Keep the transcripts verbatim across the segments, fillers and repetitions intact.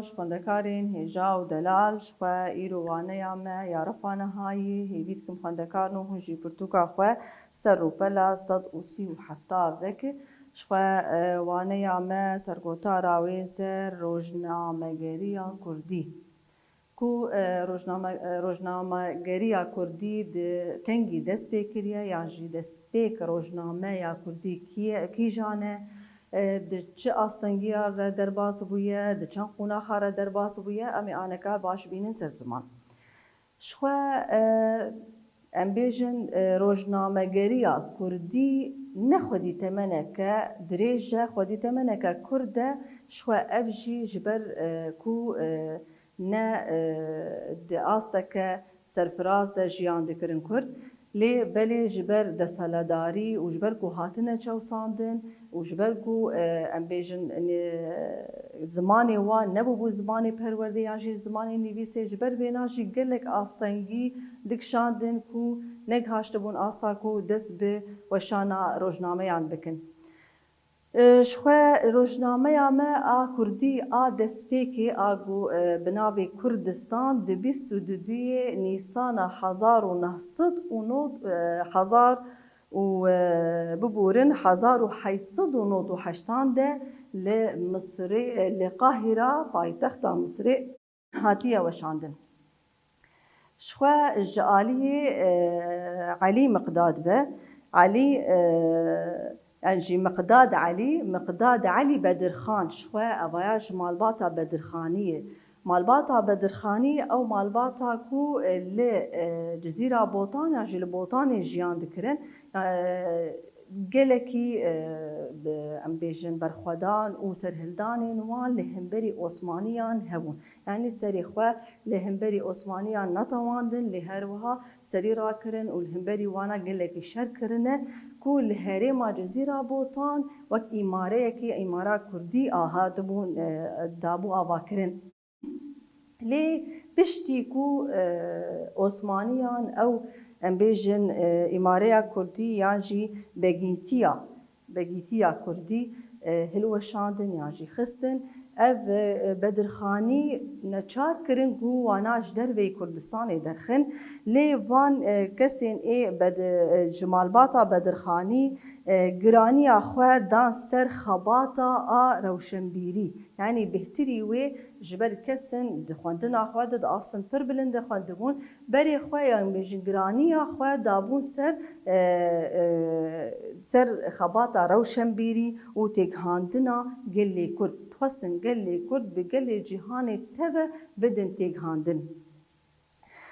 Ji xwendekarên hêja û delal, ji xwe îro waneya me ya refa nehayî, hêvî dikim xwendekarno hûn jî pirtûka xwe ser rûpela sed û sî û heft veke. Ji xwe, e, waneya me sergotara wê ser rojnamegeriya kurdî. Ku, e, rojname-, e, rojnamegeriya kurdî di kengî dest pê kiriye, yan jî destpêk rojnameya kurdî kî ye, kîjan e, e, di çi astengiya re derbas bûye, di çend qonaxa re derbas bûye, em ê aneka baş bînin ser ziman. Ji xwe, e, em bêjin, e, rojnamegeriya kurdî ne xwedî temeneke dirêj e, xwedî temeneke kurt e, ji xwe ev jî ji ber, e, ku, e, ne, e, di asteke serfiraz de jiyan dikirin kurd, lê belê ji ber desthilatdarî û ji ber ku hatine çewsandin û ji ber ku, e, em bêjin, ne, zimanê wan nebûbû zimanê perwerdê yan jî zimanê nivîsê, ji ber vêna jî gelek astengî dikişandin ku negihaştibûn asta ku dest bi weşana rojnameyan bikin. E, ji xwe rojnameya me a kurdî a destpêkê a ku, e, bi navê Kurdistan di bîst û duyê Nîsana hezar û neh sed û nod, e, hezar û, e, biborin, hezar û heyt sed û nod û heştan de li Misirê, e, li Qahîra, paytexta Misirê, hatiye weşandin. Ji xwe ji aliyê, e, Elî Miqdad ve, Elî, e, yan jî Miqdad Elî, Miqdad Elî Bedirxan, ji xwe evaya ji malbata Bedirxanî ye. Malbata Bedirxanî ew malbata ku, e, li, e, Cizîra Botan yan jî li Botanê jiyan dikirin. E, gelekî, e, bi, em bêjin, berxwedan û serhildanên wan li hemberî Osmaniyan hebûn. Yanî serê xwe li hemberî Osmaniyan netewandin, lê her wiha serî rakirin û li hemberî wana gelekî şer kirine ku li herêma Cizîra Botan wek îmareyekî, îmara kurdî a hatibûn, e, dabû avakirin. Lê piştî ku, e, Osmaniyan ew, em bêjin, e, îmareya kurdî yan jî begîtiya, begîtiya kurdî, e, hilweşandin yan jî xistin, ev, e, Bedirxanî neçar kirin ku wana ji derveyî Kurdistanê derxin. Lê van, e, kesên ê bed-, e, ji malbata Bedirxanî, e, giraniya xwe dan ser xebata a rewşenbîrî. Yanî bêhtirî wê ji ber kesin di xwendina xwe de di astin pir bilind de xwendibûn, berê xwe yan bêjin giraniya xwe dabûn ser, e, e, ser xebata rewşenbîrî û têgihandina gelê Kurd. Dixwestin gelê Kurd bi gelê cîhanê teve bidin têgihandin.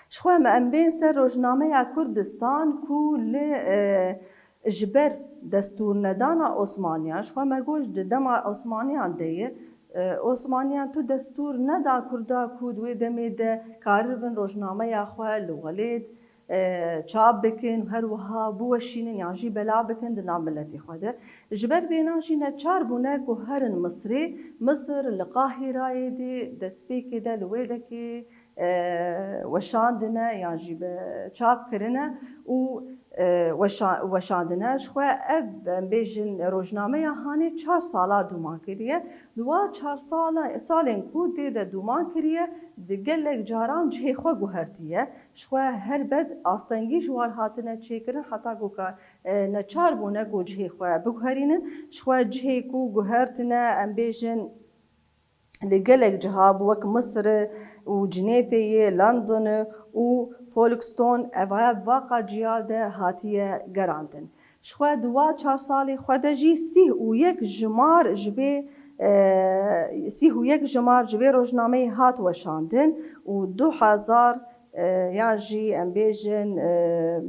Ji xwe me em bên ser rojnameya Kurdistan ku li, e, ji ber destûrnedana Osmaniyan, ji xwe me got di dema Osmaniyan de ye, e, Osmaniyan tu destûr neda Kurda ku di wê demê de karibin rojnameya xwe li welêt, e, çap bikin, her wiha biweşînin yan jî bela bikin di nav miletê xwe de. Ji ber vêna jî neçar bûne ku herin Misirê, Misir li Qahîrayê de destpêkê de li wê dekê, e, weşandine yan jî bi çap kirine û, e, weşa-, weşandine. Ji xwe ev, em bêjin, rojnameya hanê çar sala dûman kiriye. Di wa çar sala, salên ku tê de dûman kiriye, di gelek caran cihê xwe guhertiye. Ji xwe her bed astengî ji war hatine çêkirin, heta ku ka, e, neçar bûne ku cihê xwe biguherînin. Ji xwe cihê ku guhertine, em bêjin, li gelek ciha bi wek Misir û Cinêfê yê London û Folkestone evaya vaqa ciya de hatiye gerandin. Ji xwe di wa çar salê xwe de jî sîh û yek jimar ji vê, e, sîh û yek jimar ji vê rojnameyê hat weşandin û du hezar, e, yan jî em bêjin, e,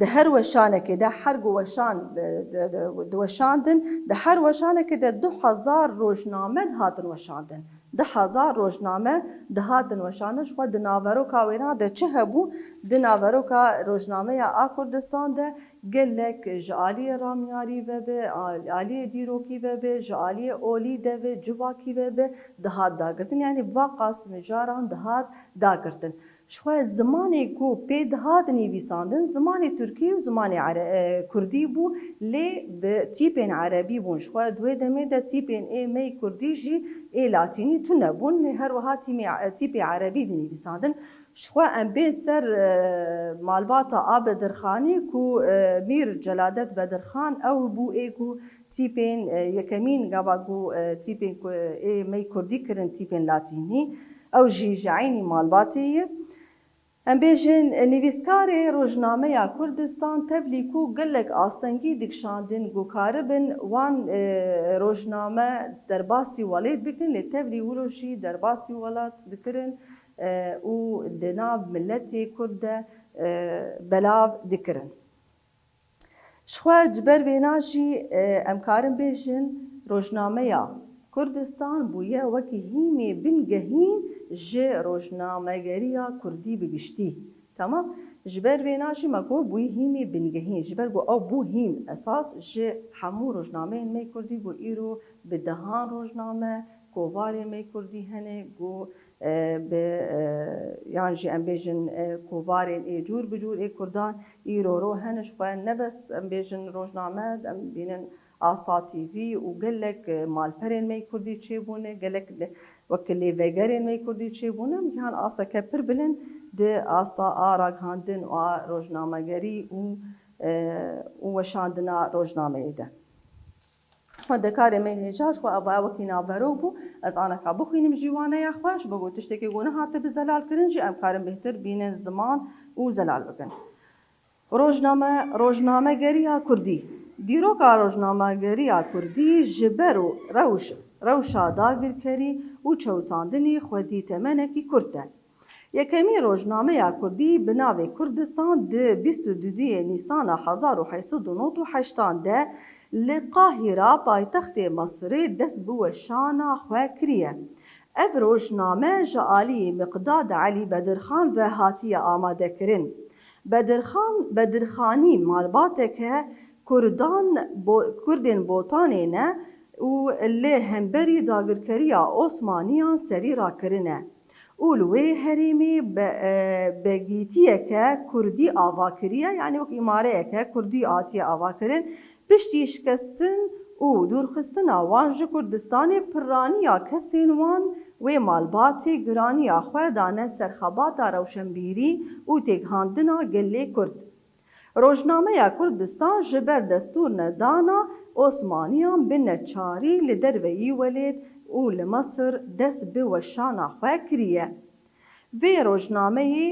di her weşanekê de her ku weşan, e, di, di, diweşandin, di her weşanekê de du hezar rojname dihatin weşandin. Du hezar rojname dihatin weşandin. Ji xwe di naveroka wêna de çi hebû? Di naveroka rojnameya A Kurdistan de Gelek ji aliyê ramyarî ve be, al-, aliyê dîrokî ve be, ji aliyê olî de ve, civakî ve be, dihat dagirtin. Yanî va qas mijaran dihat dagirtin. Ji xwe zimanê ku pê dihat nivîsandin, zimanê tirkî û zimanê ere-, e, kurdî bû, lê bi tîpên erebî bûn. Ji xwe di wê demê de tîpên ê mey kurdî jî ê latînî tune bûn, lê her wiha tîmê, e, tîpê erebî dinivîsandin. Ji xwe em bên ser, e, malbata a Bedirxanî ku, e, Mîr Celadet Bedirxan ew bû ê ku tîpên, e, yekemîn gava ku, e, tîpên ku, e, ê mey kurdî kirin tîpên latînî. Ew jî ji eynî malbatê ye. Em bêjin, e, nivîskarê rojnameya Kurdistan tevlî ku gelek astengî dikişandin ku karibin wan, e, rojname derbasî welêt bikin, lê tevlî wilo jî derbasî welat dikirin, e, û di nav miletê Kurd de, e, belav dikirin. Ji xwe ji ber vêna jî, e, em karin bêjin rojnameya Kurdistan bûye wekî hîmê bingehîn ji rojnamegeriya kurdî bi giştî. Temam? Ji ber vêna jî me got bûyî hîmê bingehîn. Ji ber ku ew bû hîm esas ji hemû rojnameyên me kurdî ku îro bi dehan rojname, kovarên me kurdî hene ku, e, bi, e, yan jî em bêjin, e, kovarên ê cûr bi cûr ê kurdan îro ro hene, ji xwe ne bes em bêjin rojname, em bînin Asta T V û gelek, e, malperên me kurdî çêbûne, gelek le-, wek lêvegerên me kurdî çêbûne, em gihan asteke pir bilind di asta a ragihandin û a rojnamegerî û, e, û weşandina rojnameyê de. Xwendekarê me hêja ji xwe evaya wekî navberok bû, ez aneka bixwînim ji waneya xwe, ji bo ku tiştekê ku nehatibe zelal kirin jî em karin bêhtir bînin ziman û zelal bikin. Rojname, rojnamegeriya kurdî. Dîroka rojnamegeriya kurdî ji ber û rewş, rewşa dagirkerî û çewsandinî xwedî temenekî kurt e. Yekemîn rojnameya kurdî bi navê Kurdistan di bîst û duyê Nîsana hezar û heyt sed û nod û heştan de li Qahîra, paytextê Misirê dest bi weşana xwe kiriye. Ev rojname ji aliyê Miqdad Elî Bedirxan ve hatiye amadekirin. Bedirxan, Bedirxanî malbateke Kurdan, Bo-, Kurdên Botanê ne û li hemberî dagirkeriya Osmaniyan serî rakirine û li wê herêmê be-, e, begîtiyeke kurdî ava kiriye, yanî wek îmareyeke kurdî hatiye avakirin. Piştî şikestin û dûrxistina wan ji Kurdistanê, pirraniya kesên wan wê malbatê giraniya xwe dane ser xebata rewşenbîrî û têgihandina gelê Kurd. Rojnameya Kurdistan ji ber destûr nedana Osmaniyan bi neçarî li derveyî welêt û li Misir dest bi weşana xwe kiriye. Vê rojnameyê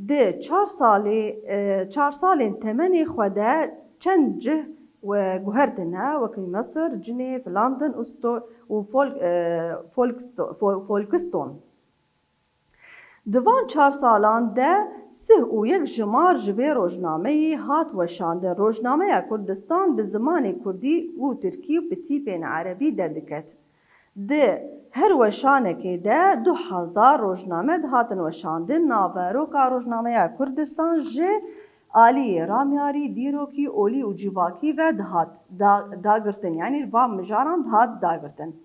di çar salê, e, çar salên temenê xwe de çend cih we guhertine, wekî Misir, Cinêv, London û Sto-, û Fol-, e, Folksto-, Fol-, Folkestone. Di van çar salan de sih û yek jimar ji vê rojnameyê hat weşandin. Rojnameya Kurdistan bi zimanê kurdî û tirkî û bi tîpên erebî derdiket. Di her weşanekê de du hezar rojname dihatin weşandin. Naveroka rojnameya Kurdistan ji aliyê ramyarî, dîrokî, olî û civakî ve dihat da-, dagirtin. Yanî van mijaran dihat dagirtin.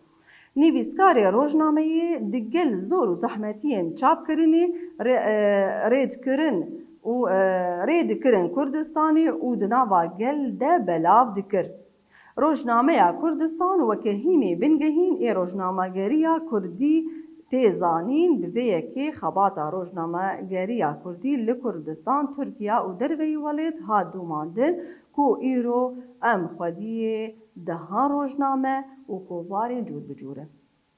Nivîskarê rojnameyê di gel zor û zehmetiyên çapkirinê rê-, e, rê dikirin û, e, rê dikirin Kurdistanê û di nava gel de belav dikir. Rojnameya Kurdistan weke hîmê bingehîn ê rojnamegeriya kurdî tê zanîn, bi vê yekê xebata rojnamegeriya kurdî li Kurdistan, Tirkiye û derveyî welêt hat domandin ku îro em xwediyê dehan rojname û kovarên cûr bi cûr in.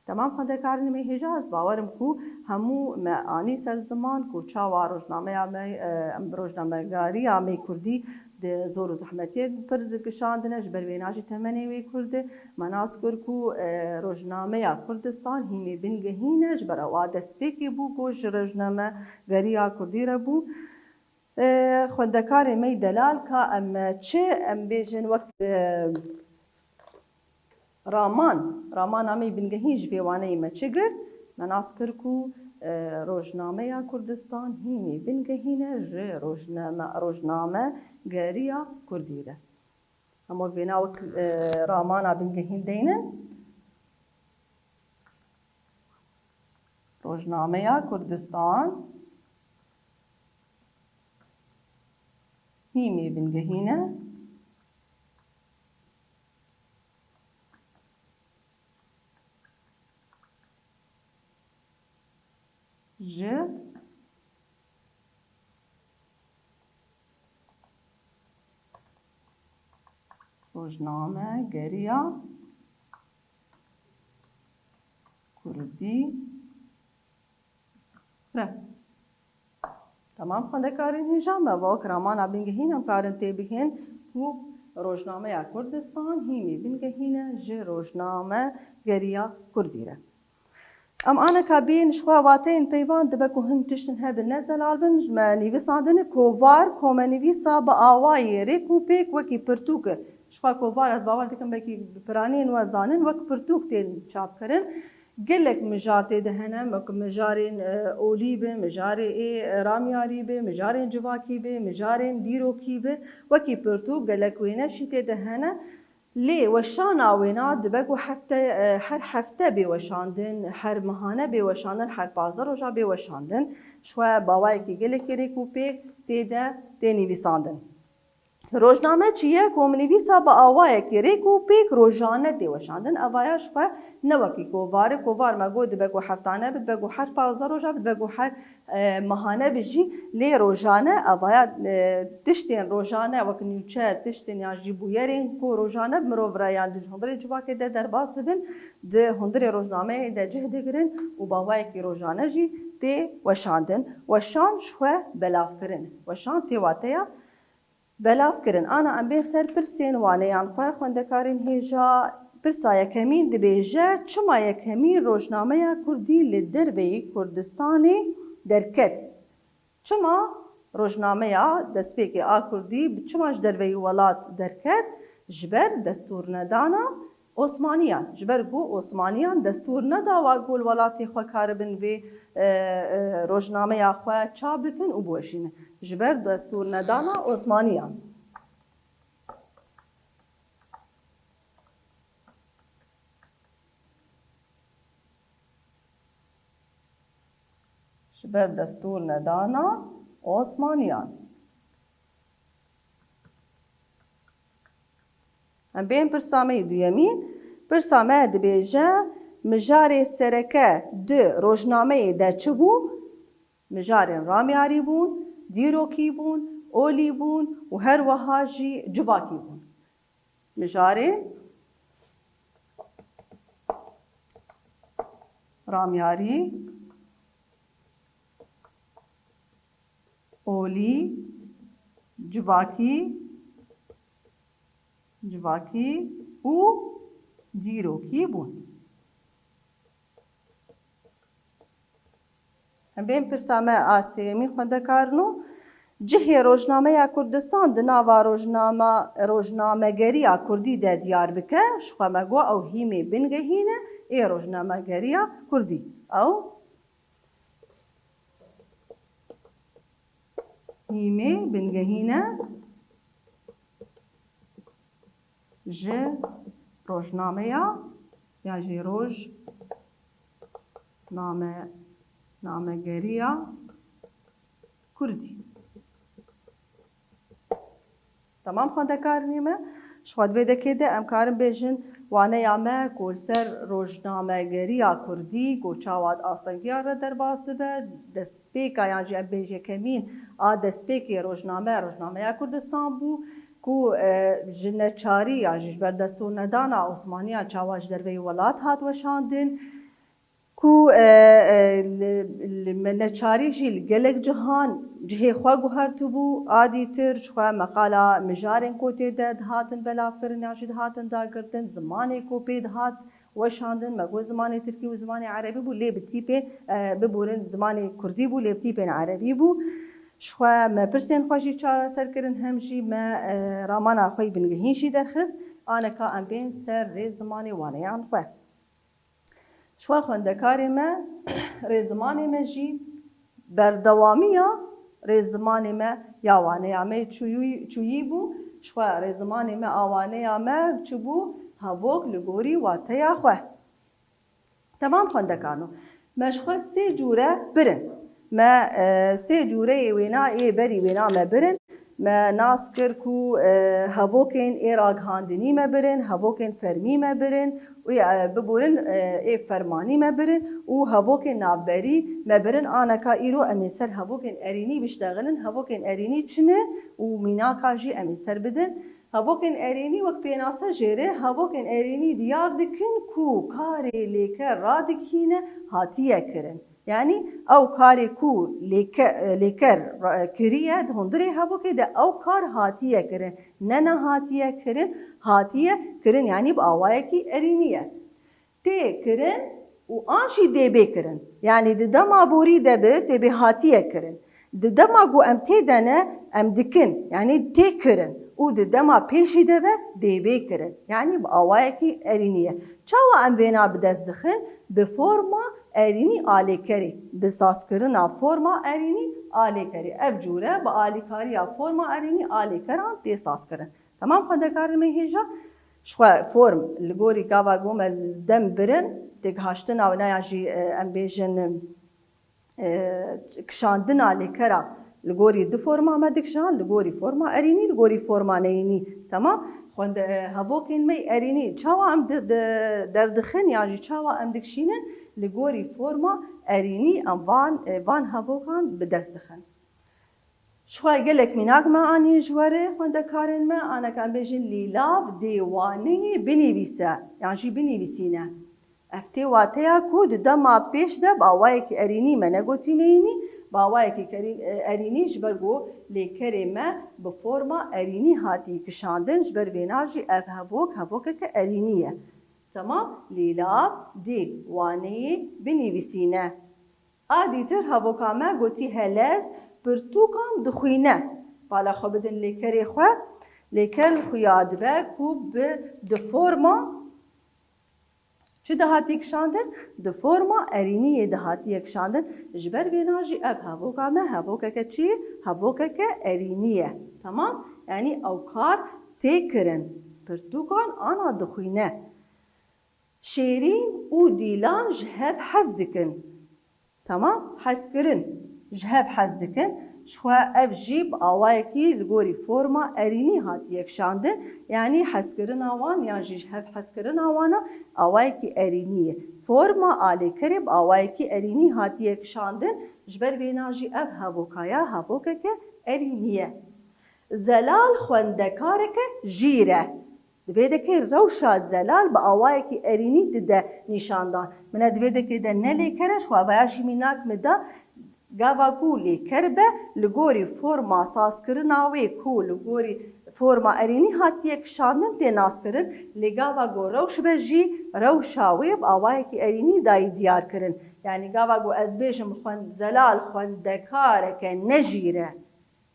Temam xwendekarên me hêja, ez bawer im ku hemû me anî ser ziman ku çawa rojnameya me, e, em rojnamegariya me kurdî di zor û zehmetiyê pir dikişandine, ji ber wêna jî temenê wê kurd e. Me nas kir ku, e, rojnameya Kurdistan hîmê bingehîn e, ji ber ewa destpêkê bû ku ji rojnamegariya kurdî re bû. E, xwendekarê me delal ka em çi, em bêjin wek, e, raman, ramana me bingehîn ji vê waneyê me çi girt? Me nas kir ku, e, rojnameya Kurdistan hîmî bingehîn e ji rojname, rojnamegeriya Kurdî re. Hema vêna wek, e, ramana bingehîn deynin. Rojnameya Kurdistan hîmî bingehîn e ji rojnamegeriya Kurdî re. Temam xwendekarên hêja me, va wek ramana bingehîn em karin têbihên ku rojnameya Kurdistan hîmî bingehîn e ji rojnamegeriya Kurdî re. Em aneka bîn ji xwe wateyên peyvan dibe ku hin tiştin hebin ne zelal bin, ji me nivîsandin kovar, komenivîsa bi awayê rêk û pêk wekî pirtûk e. Ji xwe kovar ez bawer dikim belkî bi piraniyên we zanin wek pirtûk tên çapkirin. Gelek mijar tê de hene, wek mijarên, e, olî be, mijarê ê, e, ramyarî be, mijarên civakî be, mijarên dîrokî be, wekî pirtûk gelek wêne jî tê de hene. Lê weşana wêna dibe ku hefte, e, her hefte bê weşandin, her mehane bê weşandin, her pazdeh roja bê weşandin. Ji xwe bi awayekî gelekî rêk û pêk tê de tê nivîsandin. Rojname çi ye? Komnivîsa bi awayekî rêk û pêk rojane tê weşandin. Evaya ji xwe ne wekî kovar e. Kovar me got dibe ku heftane bi, dibe ku her pazdeh roja bi, dibe ku her, e, mehane bi jî. Lê rojane evaya, e, tiştên rojane wek nûçe, tiştên yan jî bûyerên ku rojane bi mirov re yan di hundirê civakê de derbas dibin, di hundirê rojnameyê de cih digirin û bi awayekî rojane jî tê weşandin. Weşan ji xwe belavkirin. Weşan tê wateya Belav kirin. Ana em bên ser pirsên waneyan xwe, xwendekarên hêja, pirsa yekemîn dibêje, çima yekemîn rojnameya Kurdî li derveyî Kurdistanê derket? Çima rojnameya destpêkê a Kurdî bi çima ji derveyî welat derket? Ji ber destûrnedana Osmaniyan. Ji ber ku Osmaniyan destûr neda wa ku li welatê xwe karibin vê, e, e, rojnameya xwe çap bikin û biweşînin. Ji ber destûrnedana Osmaniyan. Ji ber destûrnedana Osmaniyan. Em bên pirsa me yê duyemîn. Pirsa me dibêje, mijarê sereke di rojnameyê de çi bû? Mijarên ramyarî bûn, dîrokî bûn, olî bûn û her wiha jî civakî bûn. Mijarên ramyarî, olî, civakî, civakî û dîrokî bûn. Em bên pirsa me a sêyemîn xwendekarino. Cihê rojnameya Kurdistan di nava rojnama, rojnamegeriya Kurdî de diyar bike, ji xwe me got ew hîmê bingehîn e ê rojnamegeriya Kurdî. Ew hîmê bingehîn e ji rojnameya yan jî roj name, namegeriya Kurdî. Temam xwendekarînê me, ji xwe di vê dekê de em karin bêjin waneya me ku li ser rojnamegeriya Kurdî ku çawa di astengiya re derbas dibe, destpêka yan jî em bêjin yekemîn a destpêkê rojname, rojnameya Kurdistan bû ku, e, ji neçarî yan jî ji ber destûrnedana Osmaniyan çawa ji derveyî welat hat weşandin. Ku, e, e, li, li me neçarî jî li gelek cihan cihê xwe guhertibû, a dîtir ji xwe meqala mijarên ku tê de dihatin belavkirin yan jî dihatin dagirtin, zimanê ku pê dihat weşandin, me got zimanê tirkî û zimanê erebî bû, lê bi tîpê, e, biborin zimanê kurdî bû, lê bi tîpên erebî bû. Ji xwe me pirsên xwe jî çareser kirin, hem jî me, e, ramana xwe yî bingehîn jî derxist. Aneka em bên ser rê zimanê waneyan xwe. Ji xwe xwendekarê me, rêzimanê me jî berdewamiya rêzimanê me ya waneya me çûyî, çûyî bû. Ji xwe rêzimanê me a waneya me çi bû? Hevok li gorî wateya xwe. Temam xwendekano. Me ji xwe sê cûre birin. Me, e, sê cûreyê wêna ê berî wêna me birin. Me nas kir ku, e, hevokên ê ragihandinî me birin, hevokên fermî me birin û, e, biborin, e, ê fermanî me birin û hevokên navberî me birin. Aneka îro em ê ser hevokên erînî biştexilin. Hevokên erînî çi ne û mînaka jî em ê ser bidin. Hevokên erênî wek pênase jê re, hevokên erênî diyar dikin ku karê lêker radikîne hatiye kirin. Yanî ew karê ku lêke-, lêker ra-, kiriye di hundirê hevokê de ew kar hatiye kirin. Ne nehatiye kirin, hatiye kirin, yanî bi awayekî erênî ye. Tê kirin û an jî dê bê kirin. Yanî di dema borî de be, tê bê hatiye kirin. Di dema ku em tê de ne, em dikin. Yanî tê kirin. Û di dema pêşî de be, dê bê kirin. Yanî bi awayekî erînî ye. Çawa em vêna bi dest dixin? Bi forma erînî a lêkerê. Bi sazkirina forma erînî a lêkerê. Ev cûre bi alîkariya forma erînî a lêkeran tê sazkirin. Temam xwendekarên me hêja. Ji xwe form li gorî gava ku me dem birin, têgihaştina wina yan jî, e, em bêjin, e, kişandina lêkera li gorî du forma me dikişan, li gorî forma erînî, li gorî forma neyînî. Temam. Xwende-, e, hevokên me erînî çawa em di-, di-, derdixin yan jî çawa em dikişînin, li gorî forma erînî em van, e, van hevokan bi dest dixin. Ji xwe gelek mînak me anî ji we re xwendekarên me, aneka em bêjin lîlav dê waneyê binivîse yan jî binivîsîne. Ev tê wateya ku di dema pêş de bi awayekî erînî me negotî neyînî, bi awayekî kerî-, erînî ji ber ku lêkerê me bi forma erînî hatî kişandin, ji ber vêna jî ev hevok, hevokeke erînî ye. Temam, lîlav dê waneyê binivîsîne. A dîtir hevoka me gotî helez pirtûkan dixwîne. Bala xwe bidin lêkerê xwe. Lêker xuya dibe ku bi di forma çi dihatî kişandin? Di forma erîniyê dihatiye kişandin. Ji ber vêna jî ev hevoka me hevokeke çi ye? Hevokeke erînî ye. Temam? Yanî ew kar tê kirin. Pirtûkan ana dixwîne. Şêrîn û Dîlan ji hev hez dikin. Temam, hezkirin. Ji hev hez dikin. Ji xwe ev jî bi awayekî li gorî forma erînî hatiye kişandin. Yanî hezkirina wan yan jî ji hev hezkirina wana awayekî erînî ye. Forma a lêkerê bi awayekî erînî hatiye kişandin. Ji ber vêna jî ev hevokaya hevokeke erînî ye. Zelal xwendekareke jîr e. Di vê dekê rewşa zelal bi awayekî erînî dide nîşandan. Min e di vê dekê de ne lêker e, ji xwe vaya jî mînak min da. Gava ku lêker be, li gorî forma sazkirina wê ku li gorî forma erînî hatiye kişandin tê naskirin. Lê gava ku rewş be jî, rewşa wê bi awayekî erînî dayî diyar kirin. Yanî gava ku ez bêjim xwend-, zelal xwendekareke ne jîr e.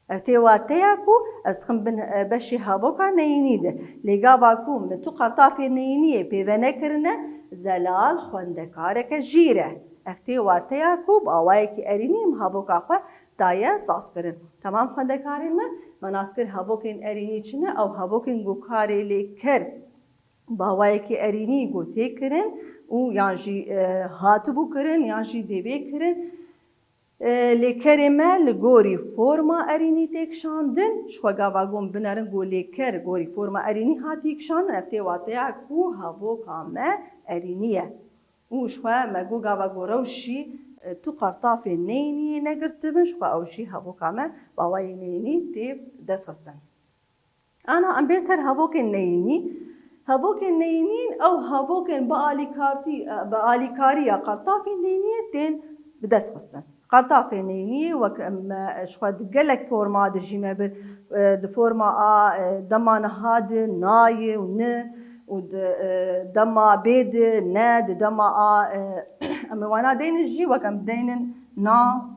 Ev tê wateya ku ez xim bin, e, beşê hevoka neyînî de. Lê gava ku min tu qertafê neyîniyê pê venekirine, zelal xwendekareke jîr e. Ev tê wateya ku bi awayekî erînî min hevoka xwe daye sazkirin. Temam xwendekarên me, me nas kir hevokên erînî çi ne? Ew hevokên ku karê lêker bi awayekî erînî ku tê kirin û yan jî, e, hatibû kirin yan jî dê bê kirin. E, lêkerê me li gorî forma erînî tê kişandin. Ji xwe gava gon binerin ku lêker gorî forma erînî hatî kişandin. Ev tê wateya ku hevoka me erînî ye. Û ji xwe me got gava ku rewşî, e, tu qertafê neyîniyê negirtibin, ji xwe ew jî hevoka me bi awayê neyînî tê dest xistin. Ana em bên ser hevokên neyînî. Hevokên neyînî ew hevokên bi alîkartî, bi alîkariya qertafên neyîniyê tên bi dest xistin. Qertafên neyîniyê wek em, e, ji xwe di gelek forma de jî me bir, e, di forma a, e, dema niha di, na ye û ni û di, e, dema bê di, ne, di dema a, e, em ê wana deynin jî wek em deynin na,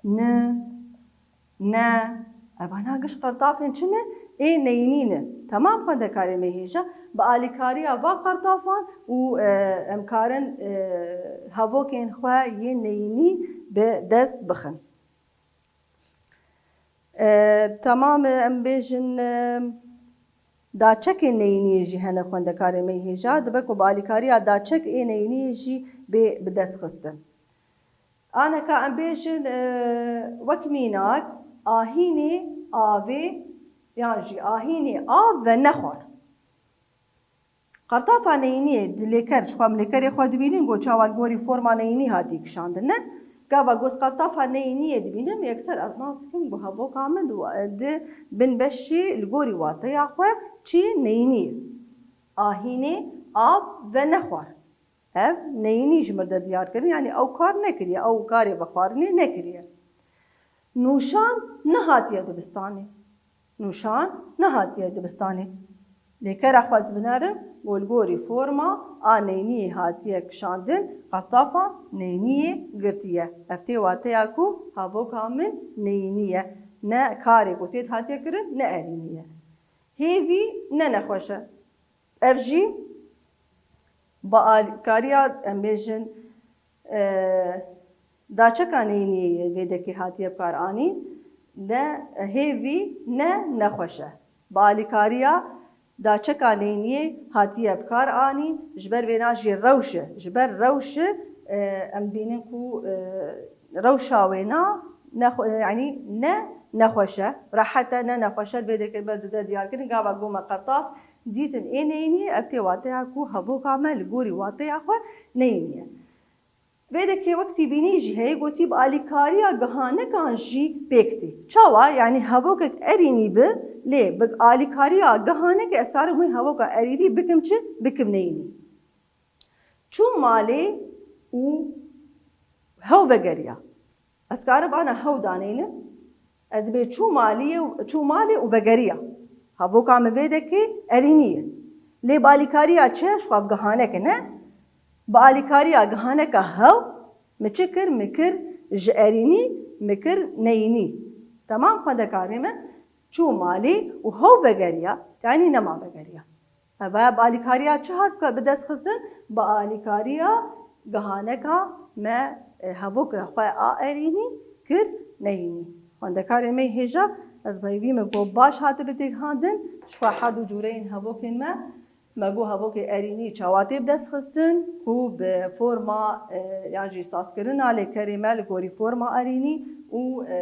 ni, ne, evana giş qertafên çi ne? ê neyînî ne. Temam xwendekarê me hêja, bi alîkariya va qertafan û, e, em karin, e, hevokên xwe yên neyînî bi dest bixin. E, temam, e, em bêjin, e, daçekên neyîniyê jî hene xwendekarê me hêja, dibe ku bi alîkariya daçek ê neyîniyê jî bê bi dest xistin. Aneka em bêjin, e, wek mînak, ahînê avê yan jî ahînê av venexwar. Qertafa neyîniyê di lêker, ji xwe em lêkerê xwe dibînin, got çawa li gorî forma neyînî hatiye kişandin, ne? Gava got qertafa neyîniyê dibînim, yekser ez nas dikim ku hevoka min di, di bin beşî li gorî wateya xwe çi neyînî ye. Ahînê av venexwar. Ev neyînî ji mir de diyar kirin, yanî ew kar nekiriye, ew karê vexwarinê nekiriye. Nûşan nehatiye dibistanê. Nûşan nehatiye dibistanê. Lêkera xwe ez binerim, got li gorî forma a neyîniyê hatiye kişandin, qertafa neyîniyê girtiye. Ev tê wateya ku havoka min neyînî ye. Ne karê ku tê hatiye kirin, ne erînî ye. Hêvî ne nexweş e. Ev jî bi alîkariya, em bêjin, e, daçeka neyîniyê yê vê dekê hatiye bikaranîn, ne hêvî ne nexweş e. Bi alîkariya daçeka neyîniyê hatiye bikaranîn, ji ber vêna jî rewş e. Ji ber rewş e, e, em dibînin ku, e, rewşa wêna nexwe-, yanî ne nexweş e, rehet e, ne nexweş e, li vê dekê me dide diyarkirin, gava got me qertaf, dîtin ê neyîniyê, ev tê wateya ku hevoka me li gorî wateya xwe neyînî ye. Vê dekê wek tîbînî jî heye, gotî bi alîkariya gihanekan jî pêk tê. Çawa? Yanî hevokek erînî bi, lê bi alîkariya gihanekê ez karim wê hevoka erînî bikim çi? Bikim neyînî. Çû malê û hew vegeriya. Ez karim ana hew daneynim. Ez bê çû maliyê û, çû malê û vegeriya. Hevoka min vê dekê erînî ye. Lê bi alîkariya çi? Ji xwe gihaneke ne. Bi alîkariya gihaneka hew min çi kir? Min kir ji erînî, min kir neyînî. Temam xwendekarê me. Çû malê û hew vegeriya, yanî nema vegeriya. Eva bi alîkariya çi hat bi dest xistin? Bi alîkariya gihaneka me, e, hevoka xwe a erînî kir neyînî. Xwendekarê me hêja, ez bi hêvî me got baş hatibe têgihandin, ji xwe her du cûreyên hevokên me, me got hevokê erînî çawa tê bi dest xistin, ku bi forma, e, yan jî sazkirina lêkerê me li gorî forma erînî û, e,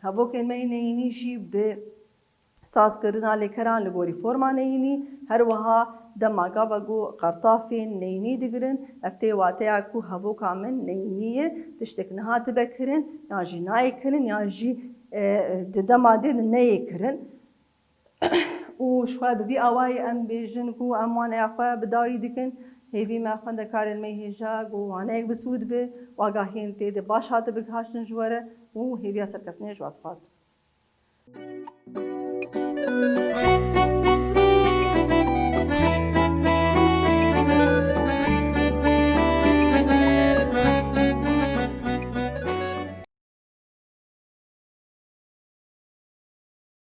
hevokên me yê neyînî jî bi sazkirina lêkeran li gorî forma neyînî, her wiha dema gava ku qertafên neyînî digirin, ev tê wateya ku hevoka min neyînî ye, tiştek nehatibe kirin, yan jî nayê kirin, yan jî, e, di dema dê de neyê kirin. Û ji xwe bi vî awayî em bêjin ku em waneya xwe bi dawî dikin, hêvî me xwendekarên me hêja ku waneyek bi sûd be, û agahiyên tê de baş hatibe gihaştin ji we re û hêviya serkeftinê ji we dixwazim.